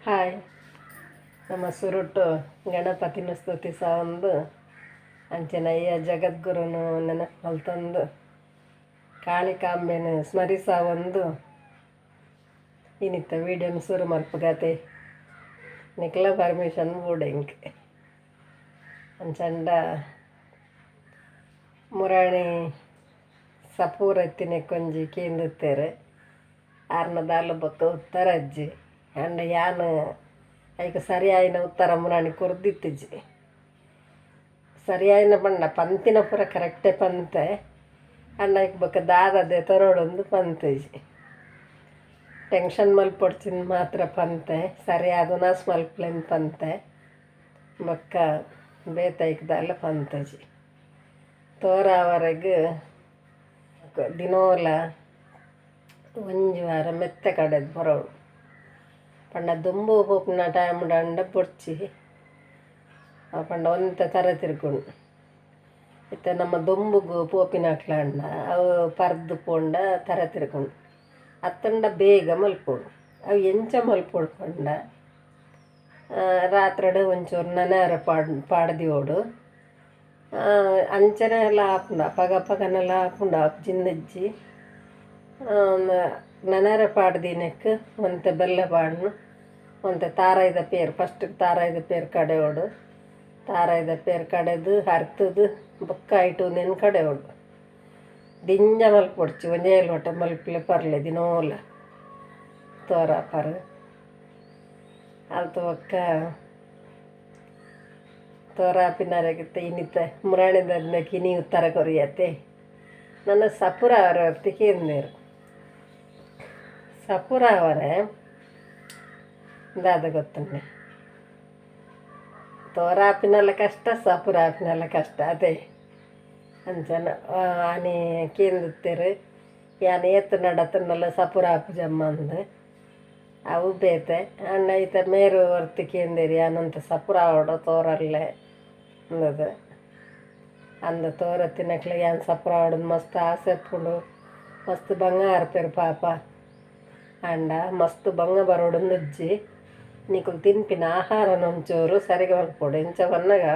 Hi. ನಮ್ಮ ಸುರುಟು ಗಣಪತಿನ ಸ್ತುತಿಸವೊಂದು ಅಂಚನೆ ಅಯ್ಯ ಜಗದ್ಗುರುನು ನೆನಪು ಮಲ್ತೊಂದು ಕಾಳಿಕಾಂಬೆನ್ ಸ್ಮರಿಸವೊಂದು ಇನಿತ್ತ ವೀಡಿಯೋನು ಶುರು ಮಲ್ಪುಗತೆ. ನಿಕ್ಲ ಪರ್ಮಿಷನ್ ಬೋಡು ಎಂಕ್. ಅಂಚಂಡ ಮುರಾಣಿ ಸಪೂರ ಇತ್ತಿನಕ್ಕೊಂಜಿ ಕೇಂದಿತ್ತೆರ್ ಆರ್ನ ದಾಲ ಬೊಕ್ಕ ಉತ್ತರ ಅಜ್ಜಿ ಅಂಡ ಯಾನ್ ಐಕ್ ಸರಿಯಾಯಿನ ಉತ್ತರ ಮುರಾಣಿ ಕೊರ್ದಿತ್ತಿಜಿ. ಸರಿಯಾಯಿನ ಪಂಡ ಪಂತಿನ ಪೂರ ಕರೆಕ್ಟೇ ಪಂತೆ ಅಂಡ ಐಕ್ ಬೊಕ್ಕ ದಾದ ದೆತೊನೊಡುಂದು ಪಂತಿಜಿ. ಟೆನ್ಷನ್ ಮಲ್ಪೊಡ್ಚಿಂದ್ ಮಾತ್ರ ಪಂತೆ, ಸರಿಯಾದ್ ಉನಸ್ ಮಲ್ಪುಲೆಂದ್ ಪಂತೆ, ಬೊಕ್ಕ ಬೇತೆ ಐಕ್ ದಾಲ ಪಂತಿಜಿ. ತೋರಾವರೆಗ್ ದಿನೋಲ ಒಂಜಿ ವಾರ ಮೆತ್ತೆ ಕಡೆದ್ ಬರೋಡು ಪಂಡ ದುಂಬು ಪೋಪುನ ಟೈಮ್ ಅಂಡ ಬೊಡ್ಚಿ ಪಂಡ ಒಂತೆ ತರೆ ತಿರ್ಗುಂಡು. ಇತ್ತೆ ನಮ್ಮ ದೊಂಬುಗು ಪೋಪಿನಕ್ಲಂಡ ಅವು ಪರ್ದು ಪೋಂಡ ತರೆ ತಿರ್ಗುಂಡು. ಅತ್ತಂಡ ಬೇಗ ಮಲ್ಪೊಡು. ಅವು ಎಂಚ ಮಲ್ಪೊಡು ಪಂಡ ರಾತ್ರೆಡ್ ಒಂಚೂರು ನೆನೆಯರೆ ಪಾಡ್ದಿವೊಡು. ಅಂಚನೆ ಆಪುಂಡು, ಅಪಗ ಅಪಗನೆಲ ಆಪುಂಡು ಜಿಂದಿಜ್ಜಿ. ನೆನೆಯರೆ ಪಾಡ್ದಿನೆಕ್ ಒಂತೆ ಬೆಲ್ಲ ಪಾಡ್ನು, ಒಂತೆ ತಾರಾಯ್ದ ಪೇರು, ಫಸ್ಟ್ ತಾರಾಯ್ದ ಪೇರು ಕಡೆಯೊಡು. ತಾರಾಯ್ದ ಪೇರು ಕಡೆದು ಅರ್ತುದು ಬೊಕ್ಕ ಐಟ್ ಉಂದೆನ್ ಕಡೆಯೊಡು. ದಿಂಜ ಮಲ್ಪೊಡ್ಚಿ, ಒಂಜೇ ಲೋಟ ಮಲ್ಪುಲೆ ಪರ್ಲೆ ದಿನೋಲ ತೋರಾಪರ್. ಅಲ್ತ ಬೊಕ್ಕ ತೋರಾಪಿನರೆಗಿತ್ತ ಇನ್ನಿತ ಮುರಾಣಿದರ್ನ ಇನಿ ಉತ್ತರ ಕೊರಿಯತೆ. ನನ್ನ ಸಪುರ ಅವರ ಕೇಂದೇರು ಸಪುರ ಅವರೇ ದಾದ ಗೊತ್ತುಂಡೆ ತೋರಾಪಿನಲ್ಲ ಕಷ್ಟ, ಸಪುರ ಆಪಿನಲ್ಲ ಕಷ್ಟ ಅದೇ. ಅಂಚನ ಆನಿ ಕೇಂದಿತ್ತೆರ್ ಯಾನ್ ಏತ್ ನಡತುಂಡಲ ಸಪುರ ಆಪುಜಮ್ಮಂದ್ ಅವು ಬೇತೆ. ಅಂಡ ಐತ ಮೇರು ಒರ್ತಿ ಕೇಂದೇರು ಯಾನಂತ ಸಪುರ ಆವೊಡು ತೋರಲ್ಲೆ ಅಂದದು. ಅಂದ ತೋರ ತಿನಕ್ಲೆ ಯಾನ್ ಸಪುರ ಆವೊಡು ಮಸ್ತ್ ಆಸೆ ಇಪ್ಪುಂಡು. ಮಸ್ತ್ ಬಂಗ ಆರ್ಪೆರ್ ಪಾಪ. ಆಂಡ ಮಸ್ತ್ ಬಂಗ ಬರೋಡುಂದಿಜ್ಜಿ. ನಿಕುಲು ತಿನ್ಪಿನ ಆಹಾರನ ಒಂಚೂರು ಸರಿಗೆ ಮಲ್ಪೊಡು. ಇಂಚ ಪನ್ನಗ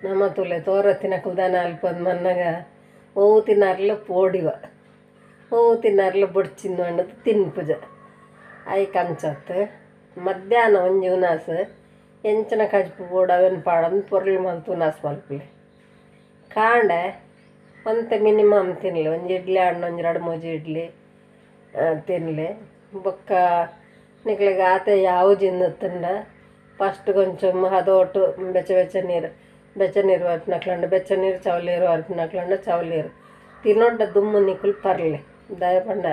ನಮ ತೂಲೆ ತೋರ ತಿನಕುಲು ದಾನೆ ಅಲ್ಪಂದ್ ಮನ್ನಗ ಒವು ತಿನ್ನರ್ಲ ಪೋಡಿವ, ಒವು ತಿನ್ನರ್ಲ ಬೊಡ್ಚಿಂದು ಪಂಡುದು ತಿನ್ಪುಜ. ಐಕ್ ಅಂಚತ್ ಮಧ್ಯಾಹ್ನ ಒಂಜಿ ಉನಸ್ ಎಂಚಿನ ಕಜ್ಪು ಬೋಡು ಅವೆನ್ ಪಾಡೊಂದು ಪೊರ್ಲು ಮಲ್ತ್ ಉನಸ್ ಮಲ್ಪುಲೆ. ಕಾಂಡೆ ಒಂತೆ ಮಿನಿಮಮ್ ತಿನ್ಲೆ, ಒಂಜಿ ಇಡ್ಲಿ ಆಂಡ ಒಂಜಿ ರಡ್ಡ್ ಮೂಜಿ ಇಡ್ಲಿ ತಿನ್ಲೆ. ಬೊಕ್ಕ ನಿಕ್ಲೆಗ್ ಆತೆ ಯಾವುಜಿಂದ್ ಫಸ್ಟ್ ಕೊಂಚ ಹದೋಟು ಬೆಚ್ಚ ಬೆಚ್ಚ ನೀರು, ಬೆಚ್ಚ ನೀರು ಪರ್ಪಿನಕ್ಲಂಡ ಬೆಚ್ಚ ನೀರು, ಚೌಲ್ ನೀರು ಪರ್ಪಿನಕ್ಲಂಡ ಚೌಲ್ ನೀರು ತಿನ್ನೊಡ್ಡ ದುಂಬು ನಿಕುಲು ಪರ್ಲೆ. ದಾಯೆ ಪಂಡ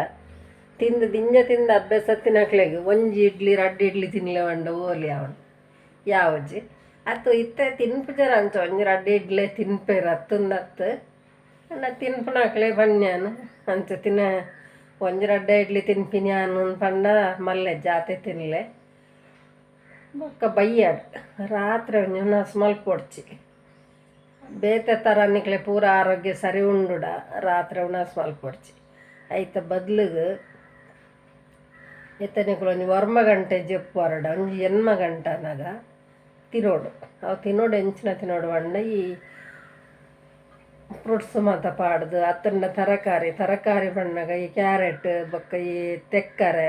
ತಿಂದು ದಿಂಜ ತಿಂದು ಅಭ್ಯಾಸ ತಿನಕ್ಲೆಗ್ ಒಂಜಿ ಇಡ್ಲಿ ರಡ್ಡ್ ಇಡ್ಲಿ ತಿನ್ಲೆ ಪಂಡ ಓಲಿ ಆವೊಡು ಯಾವುಜಿ. ಅತ್ತು ಇತ್ತೆ ತಿನ್ಪುಜೆರ್ ಅಂಚ ಒಂಜಿ ರಡ್ಡ್ ಇಡ್ಲಿ ತಿನ್ಪೆರ್ ಅತ್ತುಂದತ್ತು. ಆಂಡ ತಿನ್ಪುನಕ್ಲೆ ಪನ್ಯಾನ್ ಅಂಚ ತಿನ ಒಂಜಿ ರಡ್ಡೆ ಇಡ್ಲಿ ತಿನ್ಪಿನಿ ಯಾನ್ ಪಂಡ ಮಲ್ಲೆ ಜಾತೆ ತಿನ್ಲೆ. ಬೊಕ್ಕ ಬಯ್ಯಡ್ ರಾತ್ರೆ ಒಂಜಿ ಉನಸ್ ಮಲ್ಪೊಡ್ಚಿ. ಬೇತೆ ಥರ ನಿಕ್ಲೆ ಪೂರ ಆರೋಗ್ಯ ಸರಿ ಉಂಡುಡ ರಾತ್ರೆ ಉನಸ್ ಮಲ್ಪೊಡ್ಚಿ. ಐತ ಬದ್ಲಿಗ್ ಇತ್ತೆ ನಿಕುಲು ಒಂಜಿ ಒರ್ಂಬ ಗಂಟೆ ಜೆಪ್ಪುವರಡ ಒಂಜಿ ಎಣ್ಮ ಗಂಟೆ ಆನಗ ತಿನೊಡು. ಅವು ತಿನೊಡು ಎಂಚಿನ ತಿನೊಡು ಪಂಡ ಈ ಫ್ರೂಟ್ಸ್ ಮಾತ ಪಾಡ್ದು ಅತ್ತಂಡ ತರಕಾರಿ, ತರಕಾರಿ ಪನ್ನಗ ಈ ಕ್ಯಾರೆಟ್ ಬೊಕ್ಕ ಈ ತೆಕ್ಕರೆ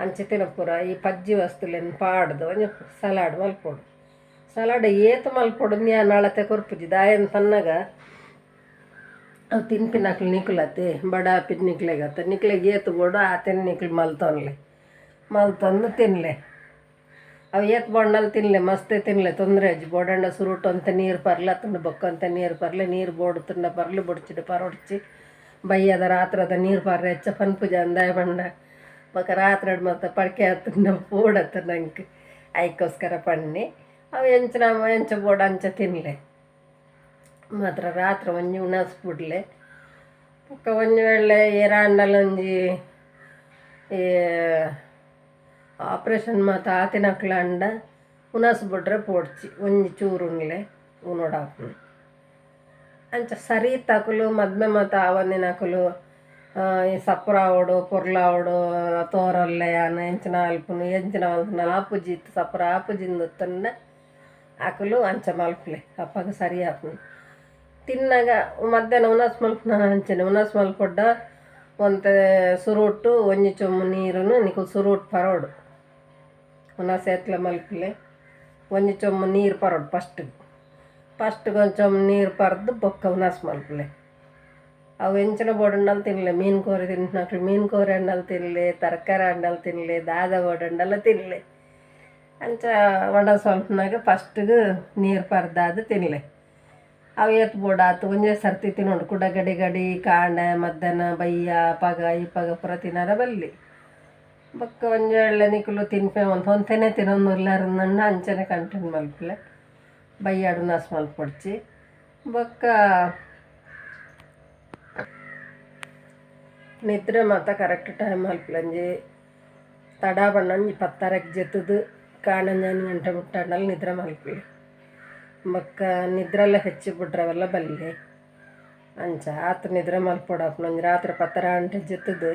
ಅಂಚ ತಿನಪುರ ಈ ಪಜ್ಜಿ ವಸ್ತುಲೆನ್ ಪಾಡ್ದು ಒಂಜಿ ಸಲಾಡ್ ಮಲ್ಪೊಡು. ಸಲಾಡ್ ಏತ್ ಮಲ್ಪೊಡು ಯಾನ್ ಅಳತೆ ಕೊರ್ಪುಜಿ. ದಾಯೆಂದ್ ಪನ್ನಗ ಅವು ತಿನ್ಪಿನಕ್ಲು ನಿಕುಲತೆ ಬಡ ನಿಕ್ಲೆಗತ್ತ ನಿಕ್ಲೆಗ್ ಏತ್ ಬೋಡು ಆತೆನ್ ನಿಕ್ಲು ಮಲ್ತೊನ್ಲೆ, ಮಲ್ತೊಂದು ತಿನ್ಲೆ. ಅವು ಏತ್ ಬೋಡಂಡಲ ತಿನ್ಲೆ, ಮಸ್ತ್ ತಿನ್ಲೆ, ತೊಂದರೆ ಇಜ್ಜಿ. ಬೋಡಂಡ ಸುರುಟು ಒಂತೆ ನೀರು ಪರ್ಲೆ ಅತ್ತಂಡ ಬೊಕ್ಕ ಒಂತೆ ನೀರು ಪರ್ಲೆ. ನೀರು ಬೋಡುತ್ತುಂಡ ಪರ್ಲೆ, ಬೊಡ್ಚಿಡ ಪರೊಡ್ಚಿ. ಬಯ್ಯದ ರಾತ್ರದ ನೀರು ಪರ್ರೆ ಹೆಚ್ಚ ಪನ್ಪುಜ. ದಾಯೆ ಪಂಡ ಬೊಕ್ಕ ರಾತ್ರೆಡ್ ಮಾತ ಪಡ್ಕೆ ಆತುಂಡ ಪೋಡತ್ತ ನಂಕ್, ಐಕೋಸ್ಕರ ಪನ್ನಿ. ಅವು ಎಂಚಿನ ಎಂಚ ಬೋಡು ಅಂಚ ತಿನ್ಲೆ. ಮಾತ್ರ ರಾತ್ರೆ ಒಂಜಿ ಉನಸ್ ಬುಡ್ಲೆ. ಬೊಕ್ಕ ಒಂಜಿ ವೇಳೆ ಏರಾಂಡಲ ಒಂಜಿ ಈ ಆಪ್ರೇಷನ್ ಮಾತ ಆತಿನಕ್ಲಾಂಡ ಉನಸ್ ಬುಡ್ರೆ ಪೋಡ್ಚಿ, ಒಂಜಿ ಚೂರು ಉನ್ಲೆ ಉನೊಡಾಪುಂಡು. ಅಂಚ ಸರಿ ತಕುಲು ಮದ್ಮೆ ಮಾತ ಆವಂದಿನಕುಲು ಈ ಸಪ್ರಾವಡು ಪೊರ್ಲಾವಡು ತೋರಲ್ಲೆ ಯಾನ್ ಎಂಚಿನ ಮಲ್ಪುನು ಎಂಚಿನ ಮಲ್ಪುನು ಆಪುಜಿ ಇತ್ತು ಸಪ್ರ ಆಪುಜಿಂದು ಅಕುಲು ಅಂಚ ಮಲ್ಪುಲೆ ಅಪ್ಪಗ ಸರಿ ಆಪುಂಡು. ತಿನ್ನಾಗ ಮಧ್ಯಾಹ್ನ ಉನಸ್ ಮಲ್ಪುನ ಅಂಚನೆ ಉನಸ್ ಮಲ್ಪೊಡ್ಡ ಒಂತೆ ಸುರುಟು ಒಂಜಿ ಚೊಂಬು ನೀರುನು ನಿಕುಲು ಸುರುಟು ಪರೋಡು ಉನಸ್ ಎತ್ಲ ಮಲ್ಪುಲೆ ಒಂಜಿ ಚೊಂಬು ನೀರು ಪರೋಡು ಫಸ್ಟ್ ಫಸ್ಟ್ ಒಂಜಿ ನೀರು ಪರ್ದು ಬೊಕ್ಕ ಉನಸ್ ಮಲ್ಪುಲೆ. ಅವು ಎಂಚಿನ ಬೋಡಂಡಲ ತಿನ್ಲೆ, ಮೀನು ಕೋರಿ ತಿನ್ಪಿನಕ್ಲು ಮೀನು ಕೋರಿ ಅಂಡಲ ತಿನ್ಲೆ, ತರಕಾರಿ ಅಂಡಲ ತಿನ್ಲೆ, ದಾದ ಬೋಡಂಡಲ ತಿನ್ಲೆ. ಅಂಚ ಒಣಸ್ ಮಲ್ಪುನಾಗ ಫಸ್ಟಿಗೆ ನೀರು ಪರ್ದಾದ್ ತಿನ್ಲೆ. ಅವು ಏತ್ ಬೋಡಾತು ಒಂಜೇ ಸರ್ತಿ ತಿನ್ನೋಡು, ಕುಡ ಗಡಿ ಗಡಿ ಕಾಂಡೆ ಮಧ್ಯಾಹ್ನ ಬಯ್ಯ ಪಗ ಇಪ್ಪಗ ಪೂರ ತಿನ್ನರ ಬಲ್ಲಿ. ಬೊಕ್ಕ ಒಂಜಿ ವೇಳೆ ನಿಕುಲು ತಿನ್ಪೆ ಒಂತೆ ಒಂತೆನೇ ತಿನ್ನೊಂದುಲ್ಲಾರಂದಂಡ ಅಂಚನೆ ಕಂಟಿನ್ಯೂ ಮಲ್ಪುಲೆ. ಬಯ್ಯಾಡು ಉನಸ್ ಮಲ್ಪೊಡ್ಚಿ. ಬೊಕ್ಕ ನಿದ್ರೆ ಮಾತ ಕರೆಕ್ಟ್ ಟೈಮ್ ಮಲ್ಪುಲೆ. ಒಂಜಿ ತಡ ಪಂಡ ಒಂಜಿ ಪತ್ತರಕ್ಕೆ ಜೆತ್ತುದು ಕಾಂಡೆ ಒಂಜಿ 5 ಗಂಟೆ ಮುಟ್ಟ ನಿದ್ರೆ ಮಲ್ಪುಲೆ. ಬೊಕ್ಕ ನಿದ್ರೆಲ್ಲ ಹೆಚ್ಚು ಬಿಡ್ರವೆಲ್ಲ ಬಲ್ಲಿ. ಅಂಚ ಆತ್ ನಿದ್ರೆ ಮಲ್ಪೊಡಾಪುಂಡು. ಒಂಜಿ ರಾತ್ರಿ 10 ಗಂಟೆ ಜೆತ್ತುದು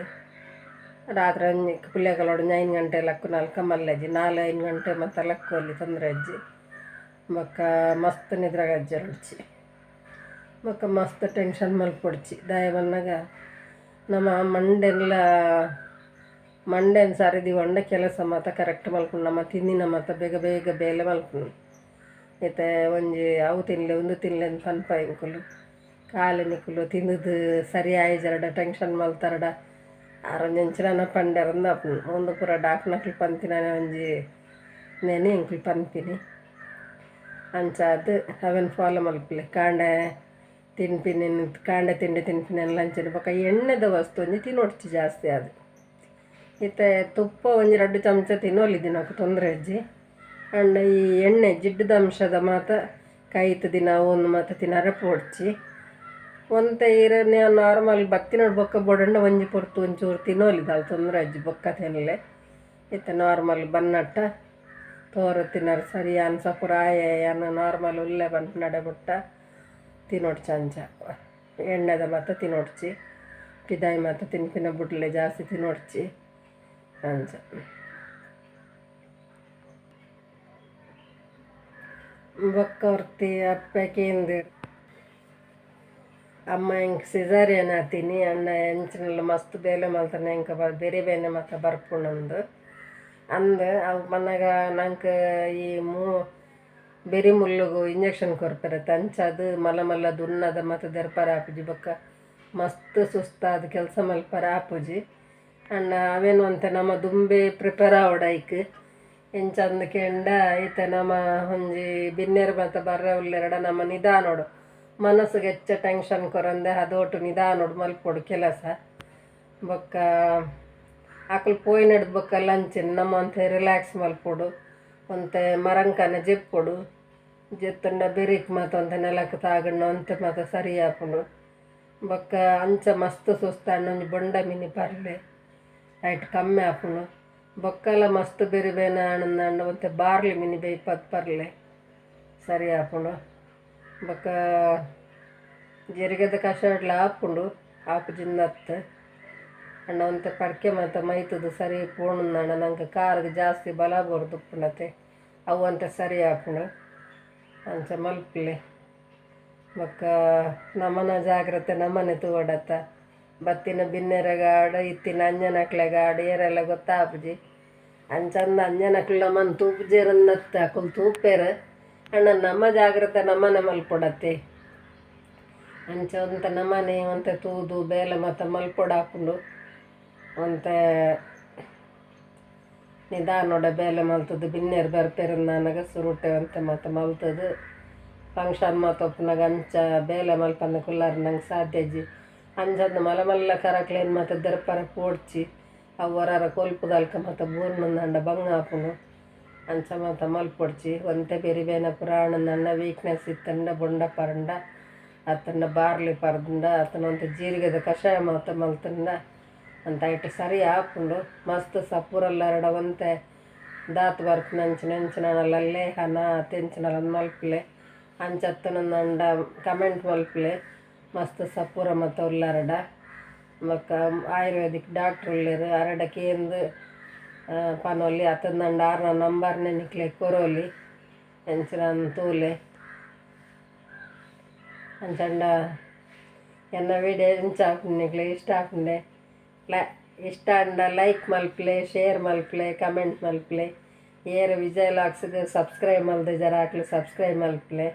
ರಾತ್ರಿ ಒಂಜಿ ಪುಲ್ಯಕಾಲೊಡು ಒಂಜಿ 5 ಗಂಟೆ ಲಕ್ಕು ನಾಲ್ಕ ಮಲ್ಲೆಜ್ಜಿ 4-5 ಗಂಟೆ ಮತ್ತು ಲಕ್ಕು ಅಲ್ಲಿ ತೊಂದರೆ ಅಜ್ಜಿ. ಬೊಕ್ಕ ಮಸ್ತ್ ನಿದ್ರೆಗಜ್ಜರೊಡ್ಚಿ. ಬೊಕ್ಕ ಮಸ್ತ್ ಟೆನ್ಷನ್ ಮಲ್ಪೊಡ್ಚಿ. ದಾಯೆ ಪನ್ನಗ ನಮ್ಮ ಮಂಡೆಲ್ಲ ಮಂಡೆನ್ ಸರಿ ದೀವೊಂಡ ಕೆಲಸ ಮಾತ ಕರೆಕ್ಟ್ ಮಲ್ಪುಂಡು. ನಮ್ಮ ತಿಂದಿನ ಮಾತ ಬೇಗ ಬೇಗ ಬೇಲೆ ಮಲ್ಪುಂಡು. ಇತ್ತೆ ಒಂಜಿ ಅವು ತಿನ್ಲೆ ಉಂದು ತಿನ್ಲೆ ಅಂದ್ ಪನ್ಪ ಎಂಕುಲು ಕಾಲು ನಿಕುಲು ತಿಂದುದು ಸರಿ ಆಯಿಜರಡ ಟೆನ್ಷನ್ ಮಲ್ತಾರಡ ಆರ್ ಒಂಜಿ ಎಂಚಿನ ಪಂಡೆರಂದು ಆಪುಂಡು. ಉಂದು ಪೂರ ಡಾಕ್ಟ್ನಕ್ಲು ಪನ್ತಿನ ಒಂಜಿ ನೆನೆ ಎಂಕುಲು ಪನ್ಪಿನಿ. ಅಂಚಾದ್ ಅವೆನ್ ಫಾಲೋ ಮಲ್ಪುಲೆ. ಕಾಂಡೆ ತಿನ್ಪಿನಿ ಕಾಂಡೆ ತಿಂಡಿ ತಿನ್ಪಿನಿ ಅಂಚನೆ. ಬೊಕ್ಕ ಎಣ್ಣೆದ ವಸ್ತು ಒಂಜಿ ತಿನ್ನೊಡ್ಚಿ ಜಾಸ್ತಿ ಆದ್. ಇತ್ತೆ ತುಪ್ಪ ಒಂಜಿ 2 ಚಮಚ ತಿನ್ನೊಲಿ ದಿನಕ್ಕು ತೊಂದರೆ ಇಜ್ಜಿ. ಅಂಡ ಈ ಎಣ್ಣೆ ಜಿಡ್ಡುದ ಅಂಶದ ಮಾತ ಕೈತ್ ದಿನ ಒಂದು ಮಾತ ತಿನ್ನರೆ ಪೋಡ್ಚಿ. ಒಂತೆ ಇರ ನಾರ್ಮಲ್ ಬತ್ತಿನೋಡು ಬೊಕ್ಕ ಬೋಡಂಡ ಒಂಜಿ ಪೊರ್ತು ಒಂಚೂರು ತಿನ್ನೊಲಿ ದಾಲ ತೊಂದರೆ ಅಜ್ಜಿ ಬೊಕ್ಕ ತಿನ್ಲೆ. ಇತ್ತೆ ನಾರ್ಮಲ್ ಬನ್ನಟ್ಟ ತೋರ ತಿನ್ನರೆ ಸರಿ ಯಾನ್ ಸಪುರ ಆಯೆ ಯಾನ್ ನಾರ್ಮಲ್ ಉಲ್ಲೆ ಪನ್ಪಿನಡೆ ಬುಟ್ಟ ತಿನ್ನೊಡ್ಚಿ. ಅಂಚ ಎಣ್ಣೆದ ಮಾತ ತಿನ್ನೊಡ್ಚಿ, ಪಿದಾಯಿ ಮಾತ ತಿನ್ಪಿನ ಬುಡ್ಲೆ ಜಾಸ್ತಿ ತಿನ್ನೊಡ್ಚಿ ಅಂಚ. ಬೊಕ್ಕ ಒರ್ತಿ ಅಪ್ಪೆ ಕೇಂದಿರ್ ಅಮ್ಮ ಎಂಕ್ ಸಿಸೇರಿಯನ್ ಆತೀನಿ ಅಣ್ಣ ಎಂಚಿನೆಲ್ಲ ಮಸ್ತ್ ಬೇಲೆ ಮಲ್ತಾನೆ ಎಂಕ ಬೇರೆ ಬೇನೆ ಮಾತ ಬರ್ಪುಂಡಂದು ಅಂದ್. ಅವು ಪನ್ನಗ ನಂಕ್ ಈ ಬೆರಿ ಮುಳ್ಳುಗು ಇಂಜೆಕ್ಷನ್ ಕೊರ್ಪೆರತ್ತೆ. ಅಂಚಾದ್ ಮಲ್ಲ ಮಲ್ಲ ದುನ್ನದ ಮಾತ ದೆರ್ಪರ ಆಪುಜಿ. ಬೊಕ್ಕ ಮಸ್ತ್ ಸುಸ್ತಾದ್ ಕೆಲಸ ಮಲ್ಪರ ಆಪುಜಿ. ಅಣ್ಣ ಅವೇನು ಒಂತೆ ನಮ ದುಂಬೆ ಪ್ರಿಪೇರ್ ಆವೊಡು ಐಕ್. ಎಂಚಂದ್ ಕೆಂಡ ಇತ್ತೆ ನಮ ಒಂಜಿ ಬಿನ್ನೆರ್ ಮಾತ ಬರ್ರೆ ಉಲ್ಲೆರಡ ನಮ ನಿಧಾನೊಡು ಮನಸ್ಸುಗ್ ಎಚ್ಚ ಟೆನ್ಷನ್ ಕೊರಂದೆ ಅದೊಟ್ಟು ನಿಧಾನೊಡು ಮಲ್ಪೊಡು ಕೆಲಸ. ಬೊಕ್ಕ ಅಕುಲು ಪೋಯಿನಡ್ದ್ ಬೊಕ್ಕ ಲಂಚ್ ನಮ ಒಂತೆ ರಿಲ್ಯಾಕ್ಸ್ ಮಲ್ಪೊಡು. ಒಂತೆ ಮರಂಕನೆ ಜೆಪ್ಪೊಡು. ಜೆತ್ತುಂಡ ಬೆರಿಕ್ ಮಾತ ಒಂತೆ ನೆಲಕ್ ತಾಗಂಡ ಒಂತೆ ಮಾತ ಸರಿ ಆಪುಂಡು. ಬೊಕ್ಕ ಅಂಚ ಮಸ್ತ್ ಸುಸ್ತಾಂಡ ಒಂಜಿ ಬೊಂಡ ಮಿನಿ ಪರ್ಲೆ ಐಟ್ ಕಮ್ಮಿ ಆಪುಂಡು. ಬೊಕ್ಕಲ ಮಸ್ತ್ ಬೆರಿ ಬೇನೆ ಆಂಡ ಒಂತೆ ಬಾರ್ಲಿ ಮಿನಿ ಬೇಯ್ಪದ್ ಪರ್ಲೆ ಸರಿ ಆಪುಂಡು. ಬೊಕ್ಕ ಜೀರಿಗೆದ ಕಷಾಯಡ್ಲ ಆಪುಂಡು ಆಪುಜಿಂದತ್. ಅಂಡ ಒಂತೆ ಪಡ್ಕೆ ಮಾತ ಮೈತುದು ಸರಿ ಪೋಣುಂದಾಂಡ ನಂಗೆ ಕಾರ್ಗ್ ಜಾಸ್ತಿ ಬಲ ಬೋರ್ದುಪ್ಪುಂಡತೆ ಅವು ಒಂತೆ ಸರಿ ಆಪುಂಡು. ಅಂಚ ಮಲ್ಪುಲೆ. ಬೊಕ್ಕ ನಮನ ಜಾಗ್ರತೆ ನಮನೆ ತೂವೊಡತ್ತ. ಬತ್ತಿನ ಬಿನ್ನೆರೆಗಾಡ್ ಇತ್ತಿನ ಅಂಜನಕ್ಲೆಗಾಡ್ ಏರೆಲ್ಲ ಗೊತ್ತಾಪುಜಿ. ಅಂಚಂದ್ ಅಂಜನಕ್ಲು ನಮನ್ ತೂಪುಜೆರಂದತ್ತ ಅಕುಲು ತೂಪೆರ್. ಅಂಡ ನಮ್ಮ ಜಾಗ್ರತೆ ನಮನೆ ಮಲ್ಪೊಡತ್ತೆ. ಅಂಚ ಒಂತೆ ನಮನೆ ಒಂತೆ ತೂದು ಬೇಲೆ ಮಾತ ಮಲ್ಪೊಡಾಪುಂಡು. ಒಂತೆ ನಿಧಾನೊಡೆ ಬೇಲೆ ಮಲ್ತುದು ಬಿನ್ನೆರ್ ಬರ್ಪೆರಂದಾನಗ ಸುರುಟೆ ಒಂತೆ ಮಾತ ಮಲ್ತುದು ಫಂಕ್ಷನ್ ಮಾತ ಉಪ್ಪುನಗ ಅಂಚ ಬೇಲೆ ಮಲ್ಪಂದೆ ಕುಲ್ಲರೆ ನಂಗೆ ಸಾಧ್ಯ ಇಜ್ಜಿ. ಅಂಚಂದ್ ಮಲ್ಲ ಮಲ್ಲ ಕರಕ್ಲೆನ್ ಮಾತ ದೆರ್ಪರ ಪೋಡ್ಚಿ ಅವು ಒರಾರ ಕೊಲ್ಪುದಲ್ಕ ಮಾತ ಬೂರ್ನಂದಾಂಡ ಬಂಗ ಆಪುಂಡು. ಅಂಚ ಮಾತ ಮಲ್ಪೊಡ್ಚಿ. ಒಂತೆ ಬೆರಿ ಬೇನೆ ಪೂರ ಆಂಡಂದಾಂಡ ವೀಕ್ನೆಸ್ ಇತ್ತಂಡ ಬೊಂಡ ಪರಂಡ ಅತ್ತಂಡ ಬಾರ್ಲಿ ಪರ್ದಂಡ ಅತ್ತಂಡ ಒಂತೆ ಜೀರಿಗೆದ ಕಷಾಯ ಮಾತ ಮಲ್ತಂಡ ಅಂತ ಐಟ್ ಸರಿ ಆಪುಂಡು. ಮಸ್ತ್ ಸಪುರಲ್ಲಾರಡ ಒಂತೆ ದಾತ್ ಬರ್ಪುನ ಅಂಚಿನ ಅಂಚಿನ ಲೇಹನ ತೆಂಚಿನ ಮಲ್ಪುಲೆ. ಅಂಚ ಅತ್ತುನಂದಾಂಡ ಕಮೆಂಟ್ ಮಲ್ಪುಲೆ ಮಸ್ತ್ ಸಪುರ ಮಾತ ಉಲ್ಲಾರಡ. ಬೊಕ ಆಯುರ್ವೇದಿಕ್ ಡಾಕ್ಟ್ರ್ ಉಲ್ಲೆರ್ ಅರೆಡ ಕೇಂದ್ ಪನೊಲಿ ಅತ್ತುಂಡ ಆರ್ನ ನಂಬರ್ ನು ನಿಕ್ಲೆಗ್ ಕೊರೊಲಿ ಎಂಚಿನ ತೂಲೆ. ಅಂಚಾಂಡ ಎನ್ನ ವೀಡಿಯೋ ಎಂಚ ಆಪುಂಡು ನಿಕ್ಲೆಗ್ ಇಷ್ಟ ಆಪುಂಡೆ ಇಷ್ಟ ಆಂಡ ಲೈಕ್ ಮಲ್ಪುಲೆ ಶೇರ್ ಮಲ್ಪುಲೆ ಕಮೆಂಟ್ ಮಲ್ಪುಲೆ. ಏರ್ ವಿಜಯ್ ವ್ಲಾಗ್ಸ್ಗ್ ಸಬ್ಸ್ಕ್ರೈಬ್ ಮಲ್ದಿಜರ ಅಕ್ಲು ಸಬ್ಸ್ಕ್ರೈಬ್ ಮಲ್ಪುಲೆ.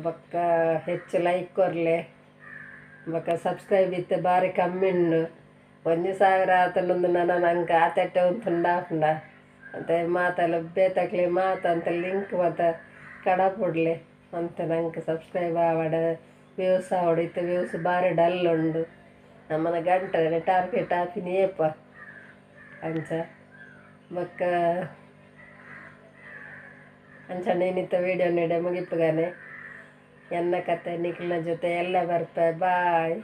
ಬೊಕ್ಕ ಹೆಚ್ಚು ಲೈಕ್ ಕೊರ್ಲೆ. ಬೊಕ್ಕ ಸಬ್ಸ್ಕ್ರೈಬ್ ಇತ್ತೆ ಬಾರಿ ಕಮ್ಮಿ ಉಂಡು. 1000 ಆತುಂಡು ನನ ನಂಕ್ ಆತೆಟ್ಟೆ ಉಂತುಂಡ ಆಪುಂಡ ಅಂತೆ ಮಾತಲ ಬೇತಕ್ಲೆ ಮಾತ ಅಂತೆ ಲಿಂಕ್ ಮಾತ ಕಡಪುಡ್ಲೆ ಒಂತೆ ನಂಕ್ ಸಬ್ಸ್ಕ್ರೈಬ್ ಆವಡ್ ವ್ಯೂಸ್ ಆವಡ್. ಇತ್ತೆ ವ್ಯೂಸ್ ಬಾರಿ ಡಲ್ ಉಂಡು. ನಮನ ಗಂಟೆ ಟಾರ್ಗೆಟ್ ಆಪಿನಿ ಏಪ ಅಂಚ ಬೊಕ್ಕ ಅಂಚನೆ ಇನಿತ ವೀಡಿಯೋ ಇಡೆ ಮುಗಿಪುಗನೆ. ಎನ್ನ ಕತೆ ನಿಕ್ಲೆನ ಜೊತೆ ಎಲ್ಲ ಬರ್ಪೆ. ಬಾಯ್.